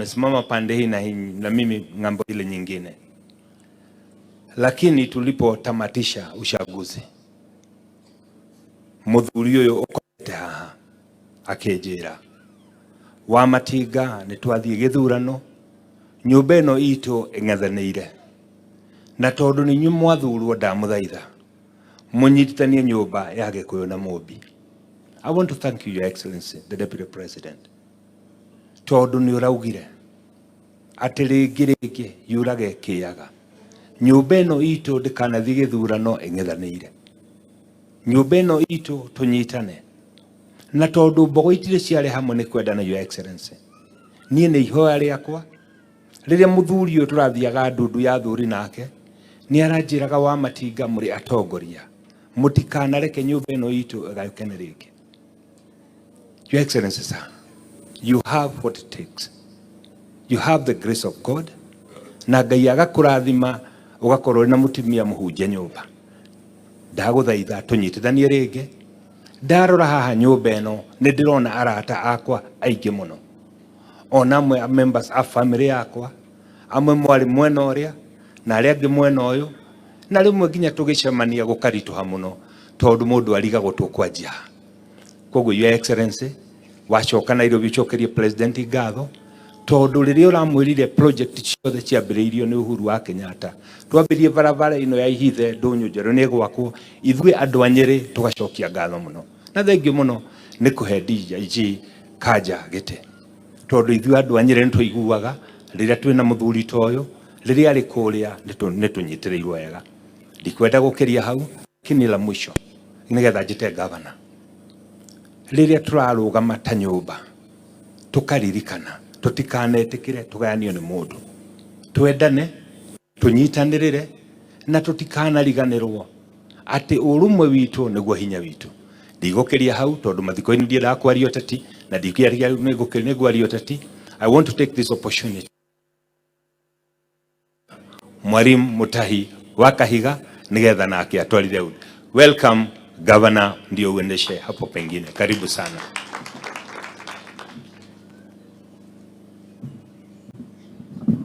Amesimama pande hii na hii na mimi ng'ambo ile nyingine. Lakini tulipotamatisha uchaguzi, muthuri uyu ukomete haha akinjira, Wamatinga, nĩ twathiĩ gĩthurano, nyũmba ĩno itũ ĩng'ethanĩire, na tondũ nĩ inyuĩ mwathurwo, ndamũthaitha mũnyitithanie nyũmba ya Gĩkũyũ na Mũmbi. I want to thank you, Your Excellency, the Deputy President, tondũ nĩ ũraugire atĩ rĩngĩ rĩngĩ yurage kĩaga, nyũmba ĩno itũ ndĩkanathiĩ gĩthurano ĩng'ethanĩire, nyũmba ĩno itũ tũnyitane, na tondũ mbogo itirĩ ciarĩ hamwe nĩ kwendana. Your Excellency, niĩ nĩ ihoya rĩakwa, rĩrĩa mũthuri ũyũ tũrathiaga ndundu ya thuri nake nĩ aranjĩraga, Wamatinga, mũrĩ atongoria, mũtikanareke nyũmba ĩno itũ ĩgayũkane rĩngĩ. Your Excellency, sir, you have what it takes. You have the grace of God, na Ngai agakũrathima ũgakorwo na mũtumia mũhunjia nyũmba. Ndagũthaitha tũnyitithanie rĩngĩ. Ndarora haha nyũmba ĩno, nĩ ndĩrona arata akwa aingĩ mũno, ona amwe members a family yakwa, amwe mwarĩ mwena ũrĩa na arĩa angĩ mwena ũyũ, na rĩmwe nginya tũgĩcemania gũkaritũha mũno tondũ mũndũ arigagwo tũkwanjia. Koguo, Your Excellency, wacoka Nairobi, ũcokerie President ngatho, tondũ rĩrĩa ũramwĩrire project ciothe ciambĩrĩirio nĩ Uhuru wa Kenyatta, twambĩrie barabara ĩno ya Ihithe ndũnyũ njerũ nĩ gwakwo, ithuĩ andũ a Nyĩrĩ tũgacokia ngatho mũno na thengiũ mũno nĩ kũhe DG Kanja gĩtĩ, tondũ ithuĩ andũ a Nyĩrĩ nĩ tũiguaga rĩrĩa twĩna mũthuri ta ũyũ, rĩrĩa arĩ kũrĩa nĩ tũnyitĩrĩirwo wega. Ndikwenda gũkĩria hau, lakini la mwisho nĩgetha njĩte gavana, rĩrĩa tũrarũgama ta nyũmba, tũkaririkana tũtikanetĩkĩre tũgayanio nĩ mũndũ, twendane, tũnyitanĩrĩre, na tũtikanariganĩrwo atĩ ũrũmwe witũ nĩguo hinya witũ. Ndigũkĩria hau tondũ mathiko-inĩ ndiendaga kwaria ũteti na ndikĩaria nĩ ngwaria ũteti. I want to take this opportunity, Mwalimu Mutahi wa Kahiga, nĩgetha nake atwarire. Welcome, Governor, ndio uendeshe hapo pengine. Karibu sana.